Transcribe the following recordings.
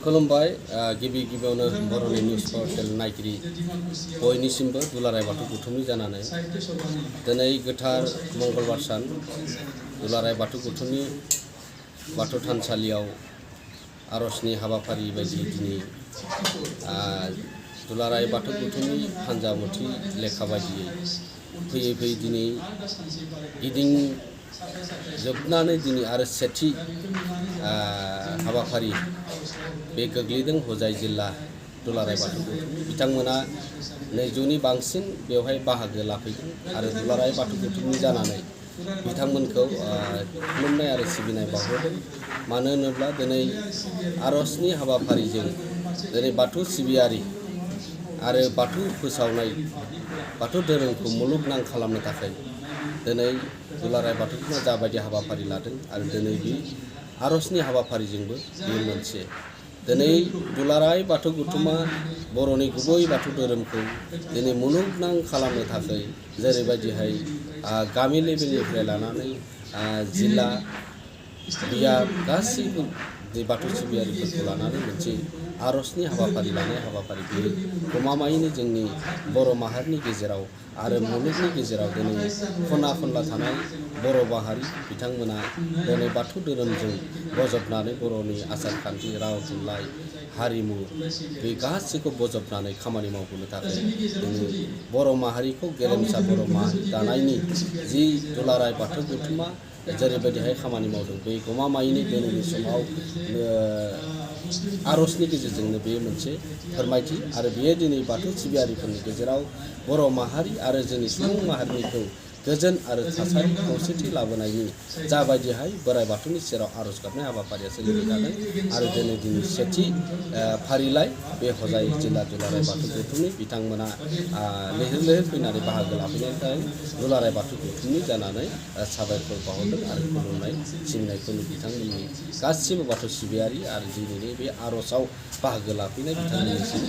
खुलुमबाय गिबि गिबियावनो बर'नि निउस पर्टेल नायगिरि बयनिसिमबो दुलाराय बाथौ गौथुमनि जानानै दिनै गोथार मंगलबार सान दुलाराय बाथौ गौथुमनि बाथौ थानसालियाव आर'जनि हाबाफारि बायदि दिनै दुलाराय बाथौ गौथुमनि फानजामुथि लेखा बायदियै फैयै फैयै दिनै जोबनानै दिनै आरो सेथि हाबाफारि बे गोग्लैदों हजाय जिल्ला दुलाराय बाथौ गौथुम बिथांमोना 200नि बांसिन बेवहाय बाहागो लाफैदों आरो दुलाराय बाथौ गौथुमनि जानानै बिथांमोनखौ खुलुमनाय आरो सिबिनाय बावहरदों। मानो होनोब्ला दिनै आर'जनि हाबाफारिजों दिनै बाथौ सिबियारि आरो बाथौ फोसावनाय बाथौ धोरोमखौ मुलुगनां खालामनो थाखाय दिनै दुलाराय बाथौ गौथुमा जाबायदि हाबाफारि लादों आरो दिनै बे आर'जनि हाबाफारिजोंबो बेयो मोनसे दिनै दुलाराय बाथौ गौथुमा बर'नि गुबै बाथौ धोरोमखौ दिनै मुलुगनां खालामनो थाखाय जेरैबायदिहाय गामि लेभेलनिफ्राय लानानै जिल्ला बियाब गासैबो बाथौ सिबियारिफोरखौ लानानै मोनसे आर'जनि हाबाफारि लानाय हाबाफारि बेयो गमामायैनो जोंनि बर' माहारिनि गेजेराव आरो मुलुगनि गेजेराव दिनै खना खनला थानाय बर' माहारि बिथांमोना दिनै बाथौ धोरोमजों बजबनानै बर'नि आसार खान्थि राव थुनलाइ हारिमु बे गासैखौ बजबनानै खामानि मावबोनो थाखाय दिनै बर' माहारिखौ गेरेमसा बर' माहारि दानायनि जि दुलाराय बाथौ गौथुमा जेरैबायदिहाय खामानि मावदों बे गमामायैनो दिनैनि समाव आर'जनि गेजेरजोंनो बे मोनसे फोरमायथि आरो बेयो दिनै बाथौ सिबियारिफोरनि गेजेराव बर' माहारि आरो जोंनि सुबुं माहारिनिखौ गोजोन आरो थासारि खौसेथि लाबोनायनि जाबायदिहाय बोराइ बाथौनि सेराव आर'ज गाबनाय हाबाफारिया सोलिबाय थादों आरो दिनै सेथि फारिलाइ बे हजाय जिल्ला दुलाराय बाथौ गौथुमनि बिथांमोना लैहोर लैहोर फैनानै बाहागो लाफैनायनि थाखाय दुलाराय बाथौ गौथुमनि जानानै साबायखर बावहरदों आरो खुलुमनाय सिबिनायखौनो बिथांमोननि गासिबो बाथौ सिबियारि आरो दिनैनि बे आर'जआव बाहागो लाफैनाय बिथांमोननिसिम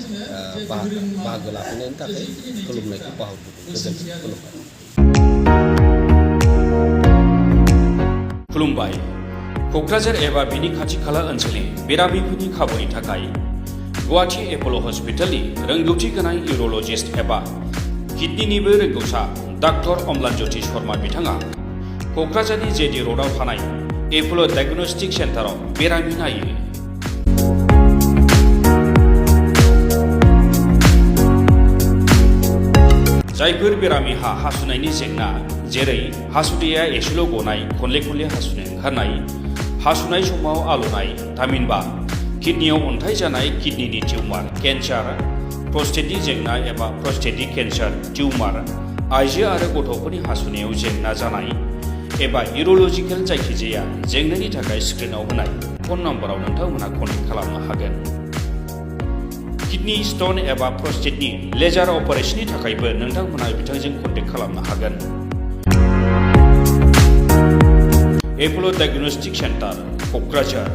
बाहागो लाफैनायनि थाखाय खुलुमनायखौ बावहरदों। गोजोन्थों। खुलुमबाय। क'क्राझार एबा बिनि खाथि खाला ओनसोलनि बेरामिफोरनि खाबुनि थाखाय गुवाहाटी एप'ल' हस्पिटालनि रोंगौथि गोनां इउर'लजिस्ट एबा किडनिनिबो रोंगौसा डाक्टर अम्लानज्योति शर्मा बिथाङा क'क्राझारनि जेडि र'डआव थानाय एप'ल' डायग्नोस्टिक सेन्टाराव बेरामि नायो। जायफोर बेरामिहा हासुनायनि जेंना जेरै हासुदैया एसेल' गनाय खनले खनले हासुनो ओंखारनाय हासुनाय समाव आलौनाय थामहिनबा किडनियाव अन्थाइ जानाय किडनिनि टिउमार केन्सार प्रस्टेटनि जेंना एबा प्रस्टेटिक केन्सार टिउमार आइजो आरो गथ'फोरनि हासुनायाव जेंना जानाय एबा इउर'लजिकेल जायखिजाया जेंनानि थाखाय स्क्रिनाव होनाय फन नम्बराव नोंथांमोनहा कन्टेक्ट खालामनो हागोन। किडनी स्टन एबा प्रस्टेटनि लेजार अपारेशननि थाखायबो नोंथांमोनहा बिथांजों कन्टेक्ट खालामनो हागोन। एप'ल' डायग्नोस्टिक सेन्टार क'क्राझार।